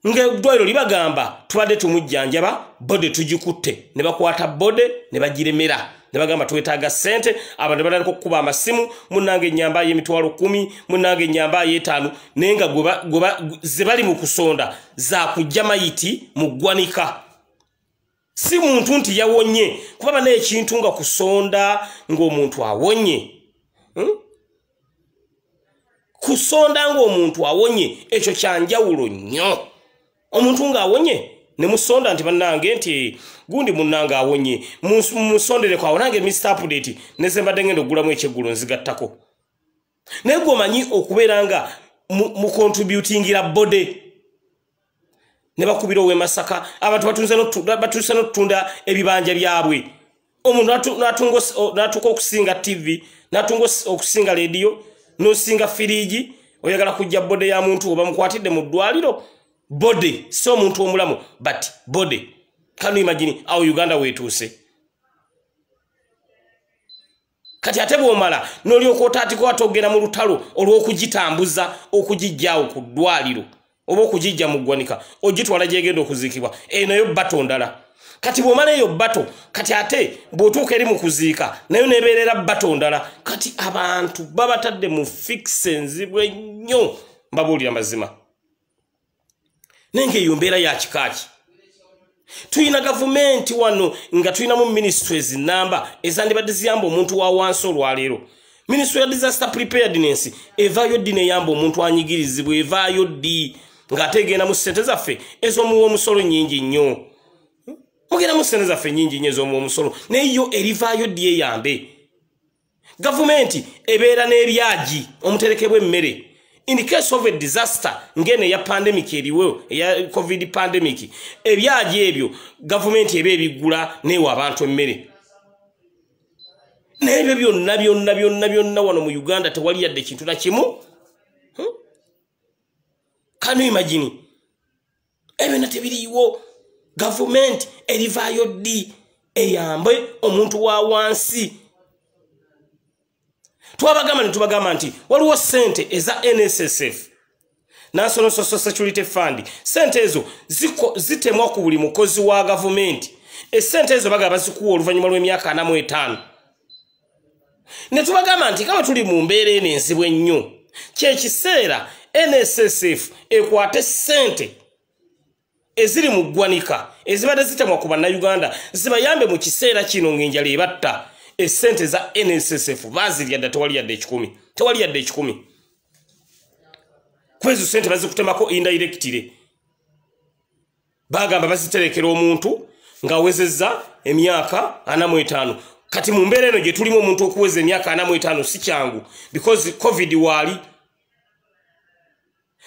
ng'eddwaliro libagamba tubadde tumujjanjaba, body tugikutte. Ne bakwata body ne bagiremera ne bagamba twetaaga ssente. Abantu ne batandika okukuba amasimu, munnange ennyamba y'emitwalo 10, munnange ennyamba y'etaano. Naye nga ze bali mu kusonda zakujja mayiti mu ggwanika, si muntu nti yawonye. Kuba bana ekintu nga kusonda ng'omuntu awonye, Kusonda ng'omuntu awonye ekyo kyanjawulo nnyo. Omuntu ng'awonye ne musonda nti bannange nti gundi munnange awonye, musondereko awo nange Mr Update neze mbadde ngenda okugulamu ekyeggulo nzigattako. Naye gwe omanyi okubeera nga mu contributingira body ne bakubira ow'e Masaka. Abantu batuuse n'okutunda ebibanja byabwe. Omuntu n'atuuka okusinga TV, n'atunga okusinga lediyo, n'osinga firiigi. Oyagala kujja body ya muntu oba mukwatidde mu ddwaliro, body si omuntu omulamu, but body. Can you imagine awo Uganda weetuuse kati? Ate bw'omala n'olyoka otaatika ate ogenda mu lutalo olw'okugitambuza okugijjaawo ku ddwaliro oba okugijja mu ggwanika ogitwala gyegenda okuziikibwa. Eyo nayo battle ndala. Kati bw'omala eyo battle, kati ate bw'otuuka eri mu kuziika nayo nebeerera battle ndala. Kati abantu babatadde mu fix enzibu ennyo, mbabuulira mazima. Naye ngaeyo mbeera ya kikaaki? Tulina gavumenti wano nga tulinamu ministries namba ezandibadde ziyamba omuntu wa wansi. Olwaleero ministry ya disaster preparedness evaayo ddi neyamba omuntu anyigirizibwa? Evaayo ddi ng'ate egenda mu ssente zaffe ez'omuwa omusolo nnyingi nnyo? Mugenda mu ssente zaffe nnyingi nnyo ez'omuwa omusolo, naye yo erivaayo ddi eyambe? Gavumenti ebeera n'ebyagi omuterekebwa emmere in case of a disaster ngeno eya pandemic eriwo, eya COVID pandemic. Ebyagi ebyo gavumenti eba ebigula neewa abantu emmere. N'ebyo byonna byonna byonna byonna wano mu Uganda tewali yadde kintu nakimu. Can you imagine? Ebyo byonna tebiriiwo. Gavumenti erivaayo ddi eyambe omuntu wa wansi? Twabagamba ne tubagamba nti waliwo ssente eza NSSF, National Social Security Fund. Sente ezo zitemwa ku buli mukozi wa gavumenti. Esente ezo bagaba bazikuwa oluvannyuma lw'emyaka 45. Ne tubagamba nti kaba tuli mu mbeera eno enzibu ennyo, kyekiseera NSSF ekwate ssente eziri mu ggwanika ezibadde zitemwa ku Bannayuganda zibayambe mu kiseera kino ng'enjala ebatta. Esente za NSSF bazirya dda, tewali yadde 100, tewali yadde 100. Kwezo sente bazikutemako indirectly. Bagamba baziterekera omuntu ng'awezezza emyaka 45. Kati mu mbeera eno gye tulimu, omuntu okuweza emyaka 45 si kyangu because COVID waali.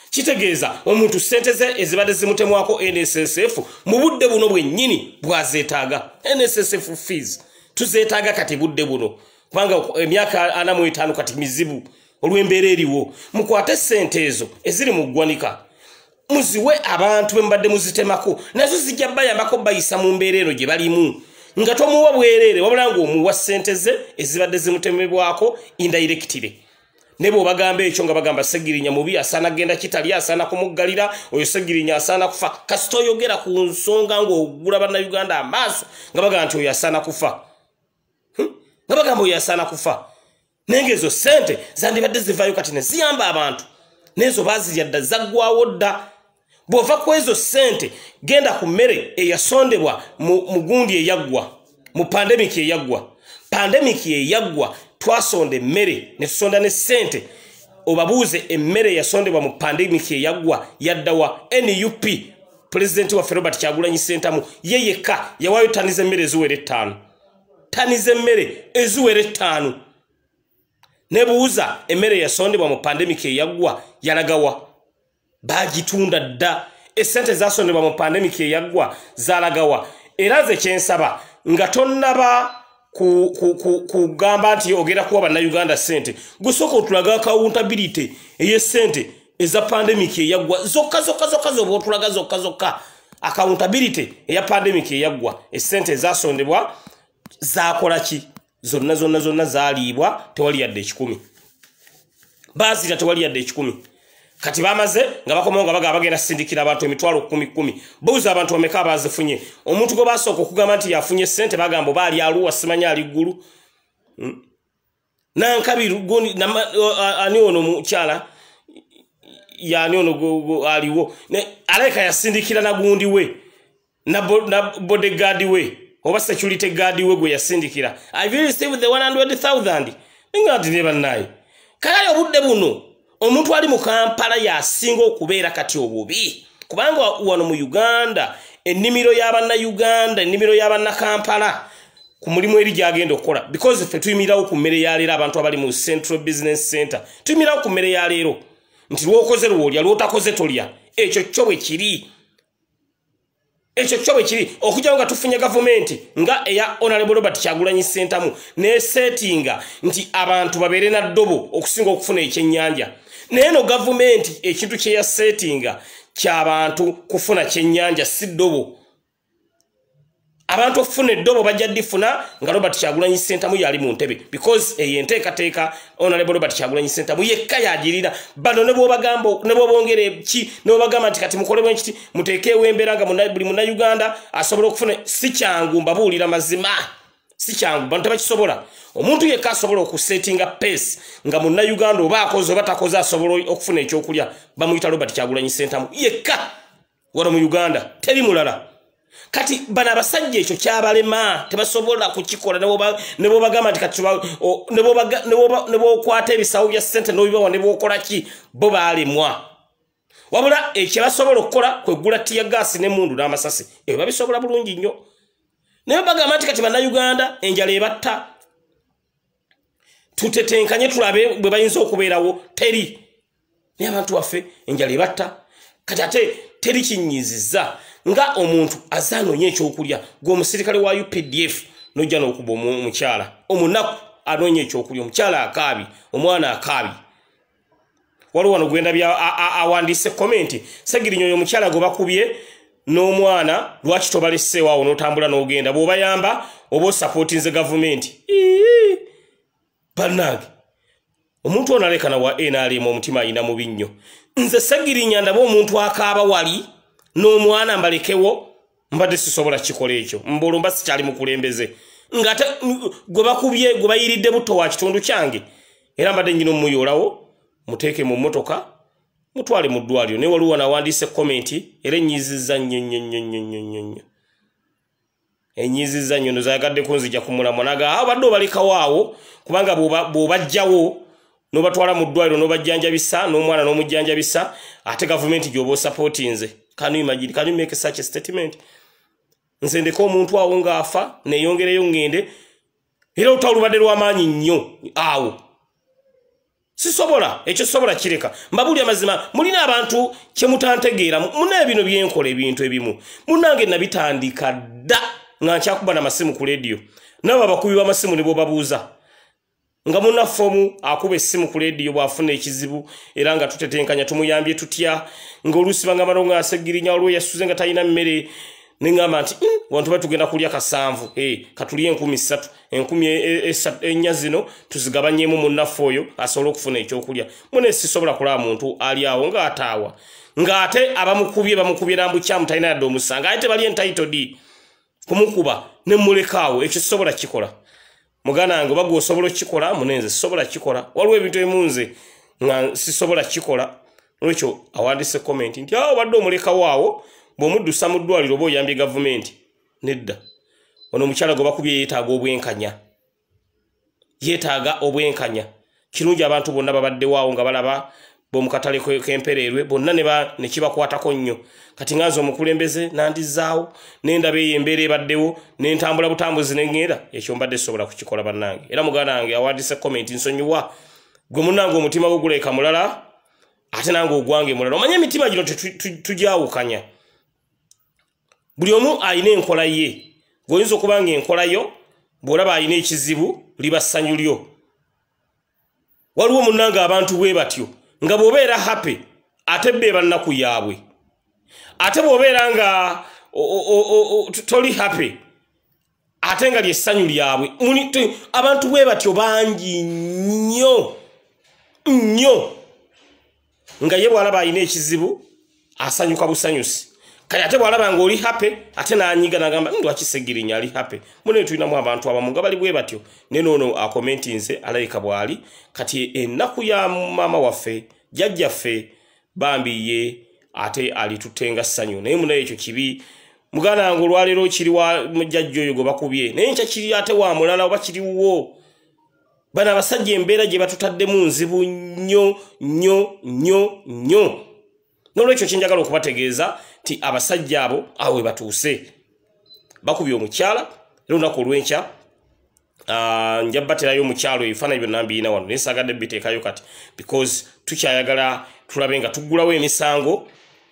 Kitegeeza omuntu sente ze ezibadde zimutemwako NSSF mu budde buno bwennyini bwazeetaaga. NSSF fees tuzeetaaga kati budde buno, kubanga emyaka 45 kati mizibu olw'embeera eriwo. Mukwate sente ezo eziri mu ggwanika muziwe abantu bemubadde muzitemako, nazo zijja bayambako bayisa mu mbeera eno gye balimu, nga tomuwa bwereere wabula ng'omuwa ssente ze ezibadde zimutemebwako indirectly. Ne bw'obagamba ekyo nga bagamba Segirinya mubi, asaana genda kitali, asaana kumuggalira oyo, Segirinya asaana kufa. Kasita oyogera ku nsonga ng'ogula Bannayuganda amaaso nga bagamba nti oyo asaana kufa. Nga bagamba oyo asaana kufa. Naye ng'ezo ssente zandibadde zivaayo kati ne ziyamba abantu, n'ezo baazirya dda, zaggwawo dda. Bw'ova ku ezo ssente, genda ku mmere eyasondebwa mu gundi eyaggwa, mu pandemic eyaggwa. Pandemic eyaggwa twasonda emmere ne tusonda ne ssente. Obabuuze emmere eyasondebwa mu pandemic eyaggwa yaddawa? NUP, pulezidenti waffe Robert Kyagulanyi Ssentamu ye yekka yawaayo tani z'emmere eziwera 5, tani z'emmere eziwera 5. Nebuuza emmere eyasondebwa mu pandemic eyaggwa yalagawa? Bagitunda dda. Essente zasondebwa mu pandemic eyaggwa zalagawa? Era nze kyensaba, nga tonnaba kugamba nti ogenda kuwa bannayuganda ssente, gusooka otulaga accountability ey'essente eza pandemic eyaggwa zokka zokka zokka, zoba otulaga zokka zokka accountability eya pandemic eyaggwa. Essente ezasondebwa zakola ki? Zonna zonna zonna zaliibwa, tewali yadde 1,000. Bazira, tewali yadde 1,000. Kati bamaze nga bakomawo nga bagamba bagenda sindikira abantu 10,000. Buuza abantu bameka abazifunye. Omuntu gwe basooka okugamba nti yafunye ssente, bagamba oba ali Aluwa, simanyi ali Ggulu. Nankabi ani ono mukyala yani ono aliwo aleka yasindikira nagundi we na bodyguard we oba security guard we gwe yasindikira. I will receive the 100,000. Nga nti ne bannaye, kale obudde buno omuntu ali mu Kampala yasinga okubeera kati obubi, kubanga wano mu Uganda ennimiro y'abannayuganda, ennimiro y'abannakampala ku mulimu eri gyagenda okukola, because ffe tuyimirirawo ku mmere ya leero. Abantu abali mu Central Business Center tuyimirirawo ku mmere ya leero, nti lwokoze lwolya, lwotakoze tolya. Ekyo kyo bwe kiri, ekyo kyo bwe kiri. Okujjawo nga tufunye gavumenti nga eya Honorable Robert Kyagulanyi Ssentamu nesetinga nti abantu babeere na ddobo okusinga okufuna ekyennyanja. Naye no gavumenti ekintu kye yasetinga ky'abantu kufuna kyennyanja, si ddobo. Abantu okufuna eddobo bajja ddifuna nga Robert Kyagulanyi Ssentamu yali mu ntebe, because eyo enteekateeka Honorable Robert Kyagulanyi Ssentamu yekka yagirina. Bano ne bw'obagamba, ne bw'obongera ki, ne bw'obagamba nti kati mukole bwe kiti, muteekeewo embeera nga buli munnayuganda asobola okufuna, si kyangu. Mbabuulira mazima, si kyangu, bano tebakisobola. Omuntu yekka asobola okusetinga pace nga munnayuganda oba akoze oba takoze asobola okufuna ekyokulya bamuyita Robert Kyagulanyi Ssentamu yekka wano mu Uganda, teri mulala. Kati bano abasajja ekyo kyabalema, tebasobola kukikola. Ne bwobagamba nti kati ne bwokwata ebisawo bya ssente n'obibawa, ne bwokola ki, bo baalemwa. Wabula ekyebasobola okukola kwegula tear gas n'emmundu n'amasasi, ebyo babisobola bulungi nnyo. Naye bagamba nti kati bannayuganda enjala ebatta, tutetenkanye tulabe bwe bayinza okubeerawo, teri. Naye abantu baffe enjala ebatta. Kati ate teri kinyiziza nga omuntu azze anoonya ekyokulya, gwe omusirikale wa UPDF nojja n'okuba omukyala omunaku anoonya ekyokulya, omukyala akaabi, omwana akaabi. Waliwo wano gwendabye awandiise comment, "Segirinya, oyo omukyala gwe bakubye n'omwana lwaki tobaleseewo awo n'otambula n'ogenda? Bw'obayamba oba osapootinze gavumenti." Bannange, omuntu ono alekana wa NRM, omutima ayina mubi nnyo. Nze Segirinya ndaba omuntu akaaba wali n'omwana mbalekewo, mbadde sisobola kikola ekyo, mbolo mba sikyali mukulembeze. Ng'ate gwe bakubye, gwe bayiridde butto wa kitundu kyange, era mbadde nyina ommuyoolawo muteeke mu mmotoka mutwale mu ddwaliro. Naye waliwo nawandiise comment era enyiizizza nnyo nnyo nnyo nnyo nnyo nnyo nnyo, enyiizizza nnyo. Ndozayagadde kunzija ku mulamwa naga abadde obalekawo awo, kubanga bw'obajjawo n'obatwala mu ddwaliro n'obajjanjabisa n'omwana n'omujjanjabisa, ate gavumenti gy'oba osapootinze. Can you imagine? Can you make such a statement? Nze ndeka omuntu awo ng'afa neeyongereyo ŋŋende? Era olutalo lubadde lw'amaanyi nnyo awo. Sisobola ekyo, sobola kireka. Mbabuulira amazima, mulina abantu kyemutantegeera. Muna bino byenkola, ebintu ebimu munange nabitandika dda nga nkyakuba namasimu ku lediyo. Nabo abakubi b'amasimu ne bwobabuuza nga munnaffe omu akuba essimu ku lediyo bw'afuna ekizibu, era nga tutetenkanya tumuyambye tutya, ng'oluusi bangamba nga Asegirinya waliwo yasuze nga talina mmere, neŋŋamba nti wantu ba tugenda kulya 7,000, katulye 3,000, 4,000 zino tuzigabanyemu munnaffe oyo asobole okufuna ekyokulya. Mune sisobola kulaba muntu ali awo ng'ataawa, ng'ate abamukubye bamukubye nambukyamu, talina yadde omusango, ate tebali entitled kumukuba, ne mulekaawo. Ekyo sisobola kikola. Muganda wange, oba gwe osobola okukikola, munenze sisobola kikola. Waliwo ebintu ebimu nze nga sisobola kikola. Olwekyo awandise comment nti awo obadde omulekawo awo bw'omuddusa mu ddwaliro oba oyambye gavumenti. Nedda, ono omukyala gwe bakubye yeetaaga obwenkanya, yeetaaga obwenkanya. Kirungi abantu bonna babaddewo awo nga balaba b'omukatale k'empereerwe bonna ne kibakwatako nnyo. Kati nga nze omukulembeze nandizaawo nendaba eyo embeera ebaddewo nentambula butambuzi neŋŋenda, ekyo mbadde sobola kukikola bannange. Era muganda wange awandise comment, nsonyiwa gwe munnange, omutima gwo guleeka mulala ate nange ogwange mulala. Omanye emitima gino tugyawukanya, buli omu alina enkola ye. Gweoyinza okuba nga enkola yo bw'olaba alina ekizibu liba ssanyu lyo. Waliwo munnange abantu bwe batyo nga bw'obeera happy ate beeba nnaku yaabwe, ate bw'obeera nga toli happy ate nga lyessanyu lyabwe. Abantu bwe batyo bangi nnyo nnyo, nga ye bw'alaba alina ekizibu asanyuka busanyusi. Kale ate bw'alaba ng'oli happy ate n'anyiga n'agamba lwaki Ssegirinya ali happy. Mune tulinamu abantu abamu nga bali bwe batyo. Naye noono akomentinze alabika bw'ali. Kati ennaku ya maama waffe jjajjaffe bambi ye ate alitutte ssanyu. Naye munaye ekyo kibi muganda wange, olwaleero kiri wa mujjajja oyo gwe bakubye, naye nkya kiri ate wa mulala oba kiriwo. Bano abasajja embeera gye batutaddemu nzibu nnyo nnyo nnyo nnyo. N'olwekyo kyenjagala okubategeeza nti abasajja abo awo we batuuse, bakubye omukyala. Era olunaku olw'enkya nja baterayo omukyalo, ebifaananyi byonna mbiyina wano, naye saagadde biteekayo kati because tukyayagala tulabe nga tuggulawo emisango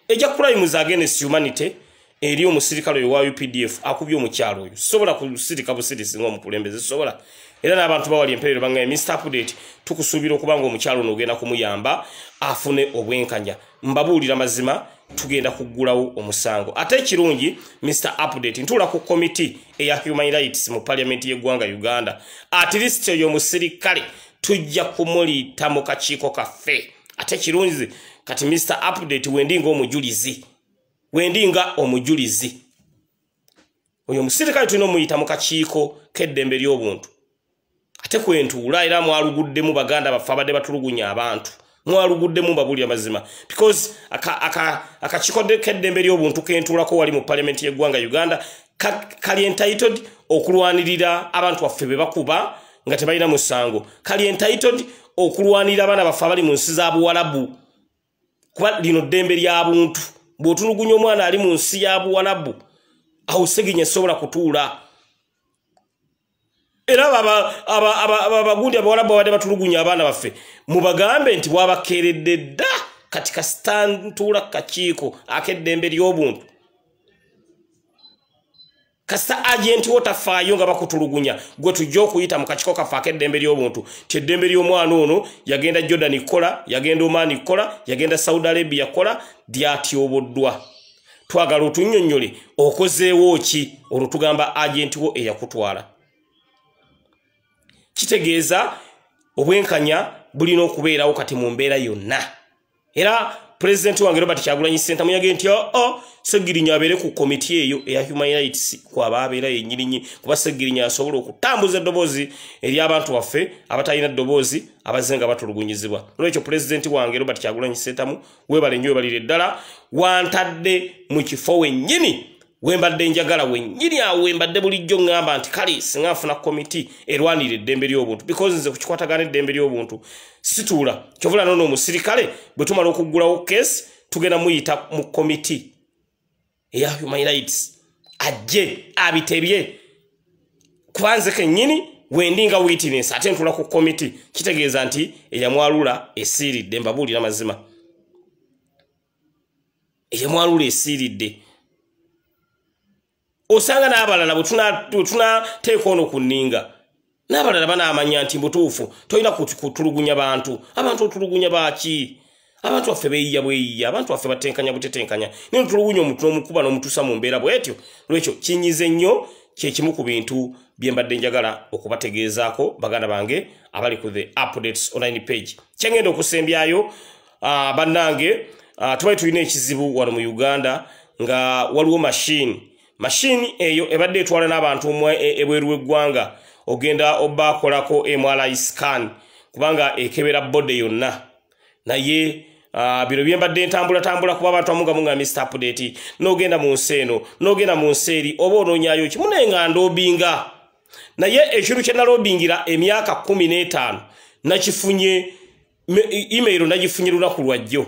ejja crimes against humanity eri omusirikale oyo wa UPDF akubye omukyalo oyo. Sobola kusirika busirisi ng'omukulembeze, sobola. Era n'abantu bawali empeerero bangaye, Mr Update, tukusuubira okuba nga omukyalo ono ogenda kumuyamba afune obwenkanya. Mbabuulira mazima, tugenda kuggulawo omusango. Ate ekirungi, Mr Update ntuula ku komiti eya human rights mu parliament y'eggwanga Uganda. At least oyo omusirikale tujja kumuliyita mu kakiiko kaffe. Ate ekirungi kati Mr Update wendi ng'omujulizi, wendi nga omujulizi, oyo omusirikale tulina omuyita mu kakiiko k'eddembe ly'obuntu. Ate kwentuula era mwaluguddemu baganda baffe abadde batulugunya abantu, mwaluguddemu, mbabulira mazima, because akakiiko k'eddembe ly'obuntu kentuulako wali mu parliament y'eggwanga Uganda kali entitled okulwanirira abantu baffe be bakuba nga tebalina musango, kali entitled okulwanirira abaana baffe abali mu nsi za Buwalabu, kuba lino ddembe lya buntu. Bw'otulugunya omwana ali mu nsi ya Buwalabu, awo Seginya esobola kutuula. Era abagundi abawalabu babadde batulugunya abaana baffe, mubagambe nti bwabakeeredde dda. Kati kasita ntuula kakiiko ak'eddembe ly'obuntu, kasita agenti wo tafaayo nga bakutulugunya, gwe tujja okuyita mu kakiiko kaffe ak'eddembe ly'obuntu ti eddembe ly'omwana ono yagenda Jordan kukola, yagenda Oman kukola, yagenda Saudi Arabia kukola, lyatyoboddwa, twagala otunnyonnyole okozeewo ki. Olwo tugamba agenti wo eyakutwala. Kitegeeza obwenkanya bulina okubeerawo kati mu mbeera yonna. Era pulezidenti wange Robert Kyagulanyi Ssentamu yagambye nti oo Ssegirinya abeere ku komiti eyo eya human rights kwaba abeera yennyininnyi, kuba Ssegirinya asobola okutambuza eddoboozi ery'abantu baffe abatalina ddoboozi abazze nga batulugunyizibwa. Olwekyo pulezidenti wange Robert Kyagulanyi Ssentamu, weebale nnyo, weebalire ddala, wantadde mu kifo wennyini wembadde njagala, wennyini awo wembadde bulijjo ŋŋamba nti kale singa nfuna komiti erwanirira eddembe ly'obuntu, because nze kukikwatagana eddembe ly'obuntu situula. Kyovula noono omusirikale bwe tumala okuggulawo keesi tugenda muyita mu komiti eya human rights ajje abitebye, kuba nze kennyini wendi nga witness ate ntula ku komiti. Kitegeeza nti eyamwalula esiiridde. Mbabuulira mazima, eyamwalula esiiridde. Osanga n'abalala bwe tunateeka ono ku nninga, n'abalala banaamanya nti butuufu tolina kutulugunya bantu. Abantu otulugunya baaki? Abantu baffe beeyiya bweyiya, abantu baffe batenkanya butetenkanya, naye otulugunya omuntu n'omukuba n'omutuusa mu mbeera bw'etyo. Lwekyo kinyize nnyo, kyekimu ku bintu bye mbadde njagala okubategeezaako baganda bange abali ku The Updates Online page. Kyengenda okusembyayo, bannange, tubali tulina ekizibu wano mu Uganda nga waliwo mashini eyo ebadde etwala n'abantu ebweru w'eggwanga ogenda obakolako MRI scan, kubanga ekebera body yonna. Naye Bino bye mbadde ntambulatambula kuba abantu amuga munga Mr Update, n'ogenda mu nsi eno, n'ogenda mu nsi eri, oba onoonyaayo ki, munaye nga ndobinga. Naye ekintu kye nalobingira emyaka 15 nakifunye email, nagifunye lunaku lwa jjo.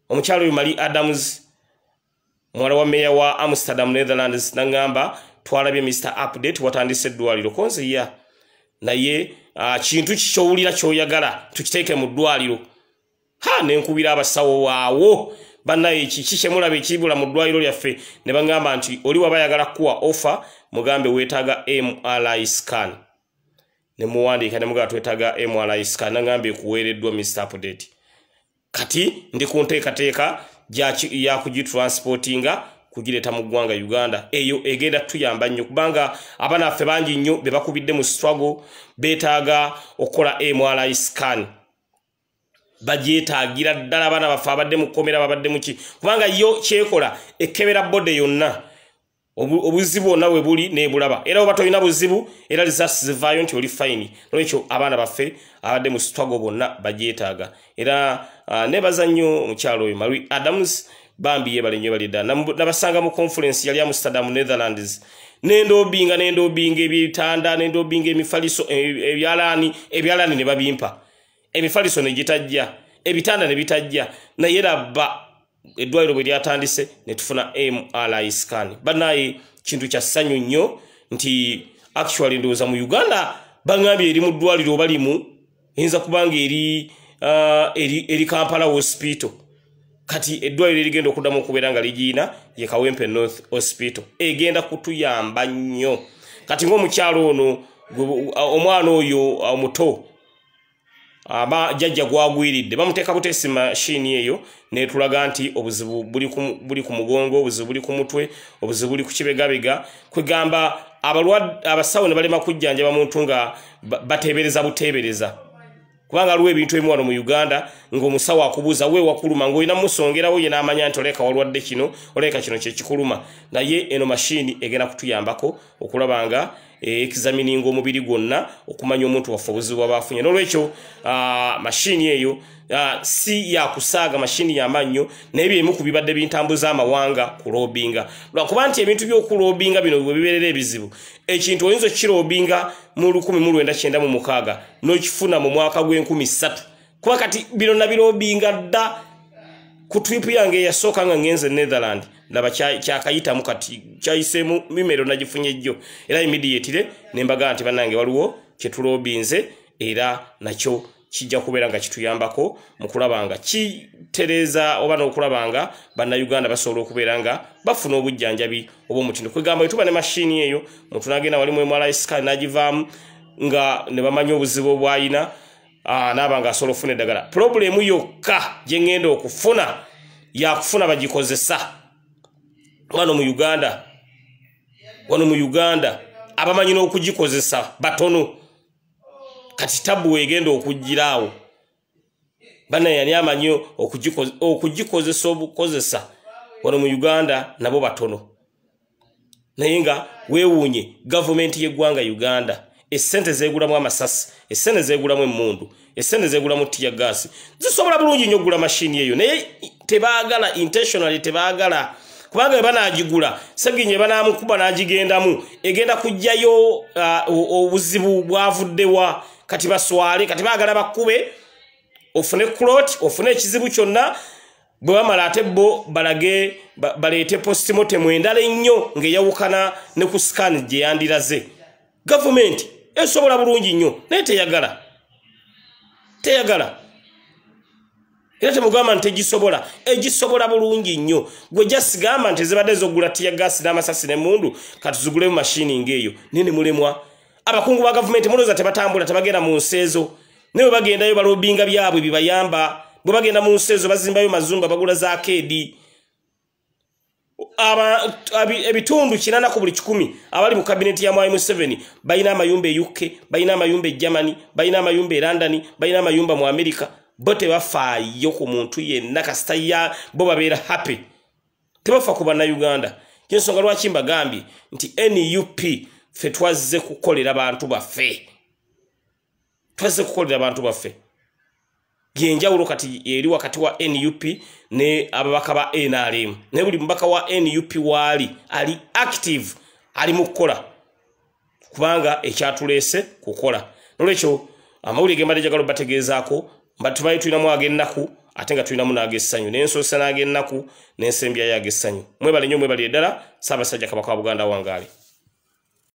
Omukyalo oyo Mali Adams, muwala wa meya wa Amsterdam, Netherlands, nangamba twalabye Mr Update watandise eddwaliro konze ya naye kintu ki ky'owulira ky'oyagala tukiteeke mu ddwaliro. Ha, ne nkubira abasawo waawo, bannaye kiki kyemulaba ekibula mu ddwaliro lyaffe? Ne baŋŋamba nti oli waba ayagala kuwa offer, mugambe weetaaga MRI scan. Ne muwandiika ne mugamba twetaaga MRI scan, naŋŋamba ekuweereddwa, Mr Update. Kati ndi ku nteekateeka ya kugitransportinga kugireeta mu ggwanga Uganda. Eyo egenda tuyamba nnyo kubanga abaana baffe bangi nnyo be bakubidde mu struggle, beetaaga okukola MRI scan, bagyetaagira ddala. Abaana baffe abadde mu kkomera, babadde muki, kubanga yo kyekola ekebera body yonna, obuzibu bwonna bwe buli nebulaba, era oba tolina buzibu era results zivaayo nti oli fine. Nolwekyo abaana baffe abadde mu struggle bonna bagyetaaga. Era nebaza nnyo omukyalo oyo Marie Adams, bambi yebale nnyo, bali ddala. Nabasanga mu conference yali Amsterdam, Netherlands, nendobinga ebitanda, nendobinga emifaliso, ebyalaani ne babimpa, emifaliso ne gitajja, ebitanda ne bitajja. Naye labba eddwaliro bwe lyatandise ne tufuna MRI scan. Bannaye, kintu kya ssanyu nnyo nti actually ndowooza mu Uganda baŋŋambye eri mu ddwaliro oba limu, eyinza kubanga eri Kampala Hospital. Kati eddwaliro erigenda okuddamu okubeera nga ligiina ye Kawempe North Hospital. Egenda kutuyamba nnyo. Kati ng'omukyalo ono, omwana oyo omuto aba jjajja gwagwiridde, bamuteeka buteesi mashini eyo netulaga nti obuzibu buli ku mugongo, obuzibu buli ku mutwe, obuzibu buli ku kibegabega. Kwegamba abasawo ne balema kujjanjaba muntu nga bateebereza buteebereza, kubanga waliwo ebintu ebimu wano mu Uganda ng'omusawo akubuuza we wakuluma, ng'olina musongerawo ye n'amanya nti oleka walwadde kino, oleka kino kyekikuluma. Naye eno mashini egenda kutuyambako okulaba nga examininga omubiri gwonna okumanya omuntu waffe obuzibu bwaba afunye. N'olwekyo mashini eyo si yakusaaga, mashini y'amannyo, naye byemu ku bibadde bintambuza amawanga kulobinga, lwakuba nti ebintu by'okulobinga bino bwe bibeerera ebizibu. Ekintu oyinza okukirobinga mu 1996 n'okifuna mu mwaka gw'enkumissatu, kuba kati bino nabirobinga dda ku trip yange eyasooka nga ngenze Netherland. Laba kyakayitamu, kati kyayiseemu mimero, nagifunye jjo, era immediately ne mbaga nti bannange waliwo kyetulobinze, era nakyo kijja kubeera nga kituyambako mu kulaba nga kitereeza oba n'okulaba nga bannayuganda basobola okubeera nga bafuna obujjanjabi obw'omutindo. Kwegamba bwe tuba ne mashini eyo, muntu n'agenda walimu MRI scan n'agivaamu nga ne bamanya obuzibu obwayina, naaba nga asobola okufuna eddagala. Problem yokka gye ŋŋenda okufuna yakufuna bagikozesa wano mu Uganda. Wano mu Uganda abamanyi n'okugikozesa batono. Kati tabu egenda okugiraawo, bana yali amanyi okugikozesa obukozesa wano mu Uganda nabo batono. Naye nga weewuunye gavumenti y'eggwanga Uganda, essente zeegulamu amasasi, essente zeegulamu emmundu, essente zeegulamu tear gas, zisobola bulungi nnyo okugula mashini eyo, naye tebaagala, intentionally tebaagala, kubanga bwe banaagigula Seginye banaamukuba n'agigendamu, egenda kuggyayo obuzibu bwavuddewa. Kati baswale, kati baagala bakube ofune clot, ofune ekizibu kyonna. Bwe bamala ate bo balage baleete postmortem endala ennyo ng'eyawukana ne ku scan gye yandiraze. Gavumenti esobola bulungi nnyo, naye teyagala, teyagala. Era temugamba nti tegisobola, egisobola bulungi nnyo. Gwe jasigamba nti zibadde zogula tear gas n'amasasi n'emmundu, kati zigulemu mashini ng'eyo, naye ne mulemwa. Abakungu ba gavumenti mulowooza tebatambula, tebagenda mu nsi ezo? Naye bwe bagendayo balobinga byabwe bibayamba. Bwe bagenda mu nsi ezo bazimbayo mazumba, bagula za keedi. Ebitundu 80 ku buli 100 abali mu kabineti ya Mwami Museveni balina amayumba e UK, balina amayumba e Germany, balina amayumba e London, balina amayumba mu America. Bo tebafaayo ku muntu yenna, kasita ya bo babeera happy, tebafa ku bannayuganda. Kyensonga lwaki mbagambye nti NUP ffe twazze kukolera bantu baffe, twazze kukolera bantu baffe. Yenjawulo kati eri wakati wa NUP ne ababaka ba NRM. Naye buli mubaka wa NUP waali ali active, ali mu kukola, kubanga ekyatuleese kukola. Nolwekyo amawulire ge mbadde njagala obategeezaako, mba tubaye tulinamu ag'ennaku ate nga tulinamu n'ag'essanyu, n'ensoosa n'ag'ennaku n'ensembyayo ag'essanyu. Mwebale nnyo, mwebalire ddala. Ssaabasajja Kabaka wa Buganda wangaale.